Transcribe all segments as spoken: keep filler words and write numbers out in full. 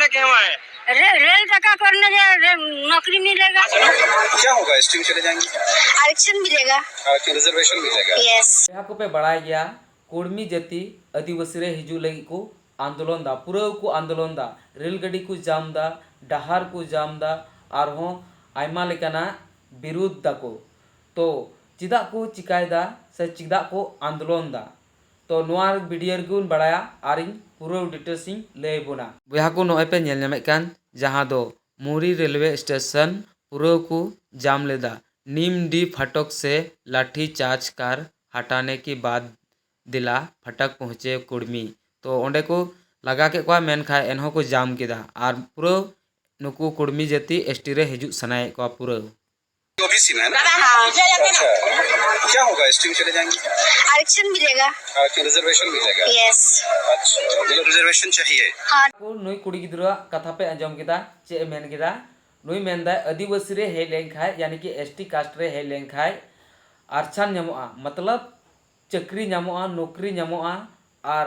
रे, रेल टका करने के रे, नौकरी मिलेगा। क्या होगा, एसटी में चले जाएंगे? आरक्षण मिलेगा। आरक्षण, रिजर्वेशन मिलेगा। यस। ᱡᱟᱦᱟᱸ ᱠᱚᱯᱮ ᱵᱟᱲᱟᱭ ᱜᱮᱭᱟ, ᱠᱩᱲᱢᱤ ᱡᱟᱹᱛᱤ ᱟᱹᱫᱤᱵᱟᱹᱥᱤ ᱨᱮ ᱦᱤᱡᱩᱜ ᱞᱟᱹᱜᱤᱫ ᱠᱚ ᱟᱱᱫᱳᱞᱚᱱ ᱫᱟ, ᱯᱩᱨᱟᱹ ᱠᱚ ᱟᱱᱫᱳᱞᱚᱱ ᱫᱟ, ᱨᱮᱞ ᱜᱟᱹᱰᱤ ᱠᱚ ᱡᱟᱢ ᱫᱟ, ᱰᱟᱦᱟᱨ ᱠᱚ ᱡᱟᱢ ᱫᱟ, ᱟᱨᱦᱚᱸ ᱟᱭᱢᱟ ᱞᱮᱠᱟᱱᱟᱜ ᱵᱤᱨᱩᱫᱷ ᱫᱟᱠᱚ᱾ ᱛᱚ ᱪᱮᱫᱟᱜ ᱠᱚ ᱪᱤᱠᱟᱭ ᱫᱟ ᱥᱮ ᱪᱮᱫᱟᱜ ᱠᱚ ᱟᱱᱫᱳᱞᱚᱱ ᱫᱟ? ᱛᱚ ᱱᱚᱣᱟ ᱵᱷᱤᱰᱤᱭᱳ ᱨᱮᱜᱮ ᱵᱚᱱ ᱵᱟᱲᱟᱭᱟ ᱟᱨ ᱤᱧ ᱯᱩᱨᱟᱹ ᱰᱤᱴᱮᱞᱥ ᱤᱧ ᱞᱟᱹᱭ ᱟᱵᱚᱱᱟ᱾ ᱵᱚᱭᱦᱟ ᱠᱚ, ᱱᱚᱜᱼᱚᱭ ᱯᱮ ᱧᱮᱞ ᱧᱟᱢᱮᱫ ᱠᱟᱱ ᱡᱟᱦᱟᱸ ᱫᱚ ᱢᱩᱨᱤ ᱨᱮᱞᱣᱮ ᱥᱴᱮᱥᱚᱱ ᱯᱩᱨᱟᱹ ᱠᱚ ᱡᱟᱢ ᱞᱮᱫᱟ᱾ ᱱᱤᱢᱰᱤ ᱯᱷᱟᱴᱚᱠ ᱥᱮ ᱞᱟᱴᱷᱤ ᱪᱟᱨᱡᱽ ᱠᱟᱨ ᱦᱟᱴᱟᱱᱮ ᱠᱤ ᱵᱟᱫ ᱫᱤᱞᱟ ᱯᱷᱟᱴᱚᱠ ᱯᱚᱦᱪᱮ ᱠᱩᱲᱢᱤ᱾ ᱛᱚ ᱚᱸᱰᱮ ᱠᱚ ᱞᱟᱜᱟ ᱠᱮᱫ ᱠᱚᱣᱟ, ᱢᱮᱱᱠᱷᱟᱱ ᱮᱱᱦᱚᱸ ᱠᱚ ᱡᱟᱢ ᱠᱮᱫᱟ ᱟᱨ ᱯᱩᱨᱟᱹ ᱱᱩᱠᱩ ᱠᱩᱲᱢᱤ ᱡᱟᱹᱛᱤ ᱮᱥᱴᱤ ᱨᱮ ᱦᱤᱡᱩᱜ ᱥᱟᱱᱟᱭᱮᱫ ᱠᱚᱣᱟ ᱯᱩᱨᱟᱹ᱾ ओबीसी में है ना? हाँ। अच्छा, क्या होगा, एसटी में चले जाएंगे? आरक्षण मिलेगा। आरक्षण, रिजर्वेशन मिलेगा। यस। अच्छा, मतलब रिजर्वेशन चाहिए। हाँ। ᱱᱩᱭ ᱠᱩᱲᱤ ᱜᱤᱫᱽᱨᱟᱹᱣᱟᱜ ᱠᱟᱛᱷᱟ ᱯᱮ ᱟᱸᱡᱚᱢ ᱠᱮᱫᱟ, ᱪᱮᱫ ᱮ ᱢᱮᱱ ᱠᱮᱫᱟ? ᱱᱩᱭ ᱢᱮᱱᱫᱟᱭ ᱟᱹᱫᱤᱵᱟᱹᱥᱤ ᱨᱮ ᱦᱮᱡ ᱞᱮᱱᱠᱷᱟᱡ, ᱭᱟᱱᱤ ᱠᱤ ᱮᱥᱴᱤ ᱠᱟᱥᱴ ᱨᱮ ᱦᱮᱡ ᱞᱮᱱᱠᱷᱟᱡ ᱟᱨᱪᱷᱟᱱ ᱧᱟᱢᱚᱜᱼᱟ, ᱢᱚᱛᱞᱚᱵ ᱪᱟᱹᱠᱨᱤ ᱧᱟᱢᱚᱜᱼᱟ, ᱱᱚᱠᱨᱤ ᱧᱟᱢᱚᱜᱼᱟ ᱟᱨ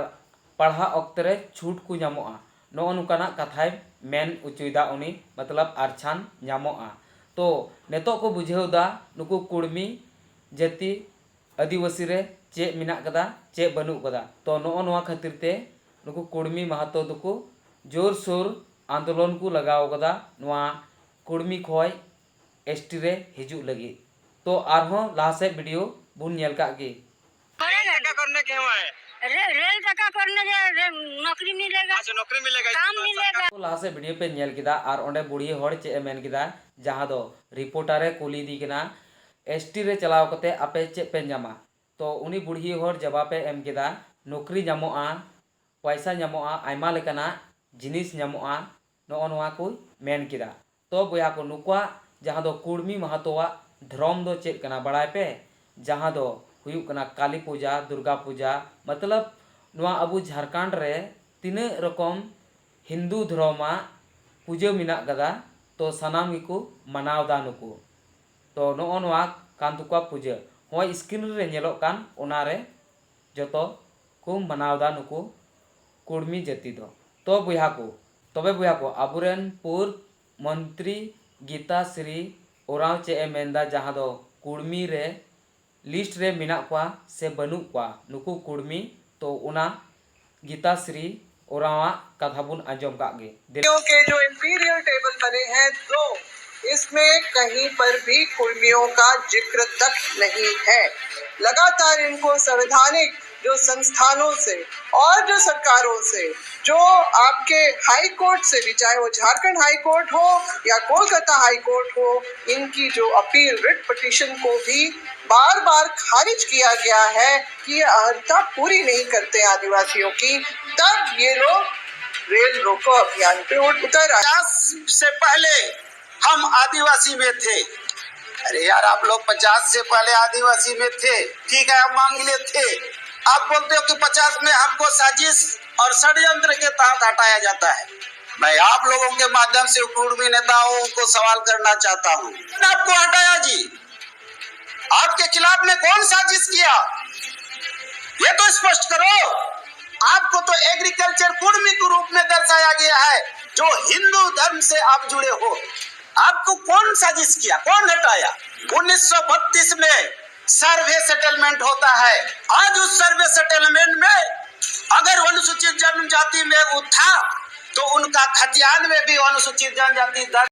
ᱯᱟᱲᱦᱟᱜ ᱚᱠᱛᱮ ᱨᱮ ᱪᱷᱩᱴ ᱠᱚ ᱧᱟᱢᱚᱜᱼᱟ᱾ ᱱᱚᱜᱼᱚ ᱱᱚᱝᱠᱟᱱᱟᱜ ᱠᱟᱛᱷᱟᱭ ᱢᱮᱱ ᱚᱪᱚᱭᱮᱫᱟ ᱩᱱᱤ, ᱢᱚᱛᱞᱚᱵ ᱟᱨᱪᱷᱟᱱ ᱧᱟᱢᱚᱜᱼᱟ᱾ ᱛᱚ ᱱᱤᱛᱚᱜ ᱠᱚ ᱵᱩᱡᱷᱟᱹᱣ ᱮᱫᱟ ᱱᱩᱠᱩ ᱠᱩᱲᱢᱤ ᱡᱟᱹᱛᱤ ᱟᱹᱫᱤᱵᱟᱹᱥᱤ ᱨᱮ ᱪᱮᱫ ᱢᱮᱱᱟᱜ ᱠᱟᱫᱟ, ᱪᱮᱫ ᱵᱟᱹᱱᱩᱜ ᱠᱟᱫᱟ᱾ ᱛᱚ ᱱᱚᱜᱼᱚ ᱱᱚᱣᱟ ᱠᱷᱟᱹᱛᱤᱨ ᱛᱮ ᱱᱩᱠᱩ ᱠᱩᱲᱢᱤ ᱢᱟᱦᱟᱛᱚ ᱫᱚᱠᱚ ᱡᱳᱨᱥᱳᱨ ᱟᱱᱫᱳᱞᱚᱱ ᱠᱚ ᱞᱟᱜᱟᱣ ᱠᱟᱫᱟ ᱱᱚᱣᱟ ᱠᱩᱲᱢᱤ ᱠᱷᱚᱡ ᱮᱥᱴᱤ ᱨᱮ ᱦᱤᱡᱩᱜ ᱞᱟᱹᱜᱤᱫ᱾ ᱛᱚ ᱟᱨᱦᱚᱸ ᱞᱟᱦᱟ ᱥᱮᱫ ᱵᱷᱤᱰᱤᱭᱳ ᱵᱚᱱ ᱧᱮᱞ ᱠᱟᱜ ᱜᱮ᱾ ᱠᱚᱨᱮ ᱜᱮ᱾ ᱠᱟ ᱠᱚᱨᱱᱮ ᱠᱮ ᱦᱩᱣᱟ ᱦᱟᱭ? रे-, रेल टका करने के रे-, नौकरी मिलेगा। अच्छा, नौकरी मिलेगा। काम मिलेगा। ᱛᱚ ᱞᱟᱦᱟ ᱥᱮᱫ ᱵᱷᱤᱰᱤᱭᱳ ᱯᱮ ᱧᱮᱞ ᱠᱮᱫᱟ ᱟᱨ ᱚᱸᱰᱮ ᱵᱩᱲᱦᱤ ᱦᱚᱲ ᱪᱮᱫ ᱮ ᱢᱮᱱ ᱠᱮᱫᱟ, ᱡᱟᱦᱟᱸ ᱫᱚ ᱨᱤᱯᱳᱨᱴᱟᱨ ᱮ ᱠᱩᱞᱤᱭᱮᱫᱮ ᱠᱟᱱᱟ, ᱮᱥᱴᱤ ᱨᱮ ᱪᱟᱞᱟᱣ ᱠᱟᱛᱮ ᱟᱯᱮ ᱪᱮᱫ ᱯᱮ ᱧᱟᱢᱟ? ᱛᱚ ᱩᱱᱤ ᱵᱩᱲᱦᱤ ᱦᱚᱲ ᱡᱟᱵᱟᱵ ᱮ ᱮᱢ ᱠᱮᱫᱟ, ᱱᱚᱠᱨᱤ ᱧᱟᱢᱚᱜᱼᱟ, ᱯᱚᱭᱥᱟ ᱧᱟᱢᱚᱜᱼᱟ, ᱟᱭᱢᱟ ᱞᱮᱠᱟᱱᱟᱜ ᱡᱤᱱᱤᱥ ᱧᱟᱢᱚᱜᱼᱟ, ᱱᱚᱜᱼᱚ ᱱᱚᱣᱟ ᱠᱚᱭ ᱢᱮᱱ ᱠᱮᱫᱟ᱾ ᱛᱚ ᱵᱚᱭᱦᱟ ᱠᱚ, ᱱᱩᱠᱩᱣᱟᱜ ᱡᱟᱦᱟᱸ ᱫᱚ ᱠᱩᱲᱢᱤ ᱢᱟᱦᱟᱛᱚᱣᱟᱜ ᱫᱷᱚᱨᱚᱢ ᱫᱚ ᱪᱮᱫ ᱠᱟᱱᱟ ᱵᱟᱲᱟᱭ ᱯᱮ? ᱡᱟᱦᱟᱸ ᱫᱚ ᱦᱩᱭᱩᱜ ᱠᱟᱱᱟ ᱠᱟᱞᱤ ᱯᱩᱡᱟ, ᱫᱩᱨᱜᱟ ᱯᱩᱡᱟ, ᱢᱚᱛᱞᱚᱵ ᱱᱚᱣᱟ ᱟᱵᱚ ᱡᱷᱟᱲᱠᱷᱚᱸᱰ ᱨᱮ ᱛᱤᱱᱟᱹᱜ ᱨᱚᱠᱚᱢ ᱦᱤᱱᱫᱩ ᱫᱷᱚᱨᱚᱢᱟᱜ ᱯᱩᱡᱟᱹ ᱢᱮᱱᱟᱜ ᱠᱟᱫᱟ, ᱛᱚ ᱥᱟᱱᱟᱢ ᱜᱮᱠᱚ ᱢᱟᱱᱟᱣ ᱫᱟ ᱱᱩᱠᱩ᱾ ᱛᱚ ᱱᱚᱜᱼᱚ ᱱᱚᱣᱟ ᱠᱟᱱ ᱛᱟᱠᱚᱣᱟ ᱯᱩᱡᱟᱹ᱾ ᱦᱚᱸᱜᱼᱚᱭ ᱥᱠᱨᱤᱱ ᱨᱮ ᱧᱮᱞᱚᱜ ᱠᱟᱱ, ᱚᱱᱟᱨᱮ ᱡᱚᱛᱚ ᱠᱚ ᱢᱟᱱᱟᱣ ᱫᱟ ᱱᱩᱠᱩ ᱠᱩᱲᱢᱤ ᱡᱟᱹᱛᱤ ᱫᱚ᱾ ᱛᱚ ᱵᱚᱭᱦᱟ ᱠᱚ, ᱛᱚᱵᱮ ᱵᱚᱭᱦᱟ ᱠᱚ, ᱟᱵᱚᱨᱮᱱ ᱯᱩᱨᱵ ᱢᱚᱱᱛᱨᱤ ᱜᱤᱛᱟ ᱥᱨᱤ ᱳᱨᱟᱸᱣ ᱪᱮᱫ ᱮ ᱢᱮᱱᱫᱟ, ᱡᱟᱦᱟᱸ ᱫᱚ ᱠᱩᱲᱢᱤ ᱨᱮ ᱞᱤᱥᱴ ᱨᱮ ᱢᱮᱱᱟᱜ ᱠᱚᱣᱟ ᱥᱮ ᱵᱟᱹᱱᱩᱜ ᱠᱚᱣᱟ ᱱᱩᱠᱩ ᱠᱩᱲᱢᱤ, ᱛᱚ ᱚᱱᱟ ᱜᱤᱛᱟ ᱥᱨᱤ ᱳᱨᱟᱸᱣ ᱟᱜ ᱠᱟᱛᱷᱟ ᱵᱚᱱ ᱟᱸᱡᱚᱢ ᱠᱟᱜ ᱜᱮ᱾ ᱫᱮᱞᱟ᱾ के जो इंपीरियल टेबल बने हैं दो, इसमें कहीं पर भी कुर्मियों का जिक्र तक नहीं है। लगातार इनको संवैधानिक जो संस्थानों से और जो सरकारों से, जो आपके हाई कोर्ट से भी, चाहे वो झारखंड हाई कोर्ट हो या कोलकाता हाई कोर्ट हो, इनकी जो अपील, रिट पिटीशन को भी बार बार खारिज किया गया है कि ये अर्हता पूरी नहीं करते आदिवासियों की, तब ये लोग रेल रोको अभियान पे उठ- उतर आए। पचास से पहले हम आदिवासी में थे। अरे यार, आप लोग पचास से पहले आदिवासी में थे, ठीक है, हम मान लिए थे। आप बोलते हो कि पचास में हमको साजिश और षड्यंत्र के तहत हटाया जाता है। मैं आप लोगों के माध्यम से कुर्मी नेताओं को सवाल करना चाहता हूँ, आपको हटाया जी, आपके खिलाफ में कौन साजिश किया, ये तो स्पष्ट करो। आपको तो एग्रीकल्चर कुर्मी के रूप में दर्शाया गया है, जो हिंदू धर्म से आप जुड़े हो। आपको कौन साजिश किया, कौन हटाया? उन्नीस सौ बत्तीस में सर्वे सेटलमेंट होता है। आज उस सर्वे सेटलमेंट में अगर अनुसूचित जनजाति में वो था, तो उनका खतियान में भी अनुसूचित जनजाति दर्ज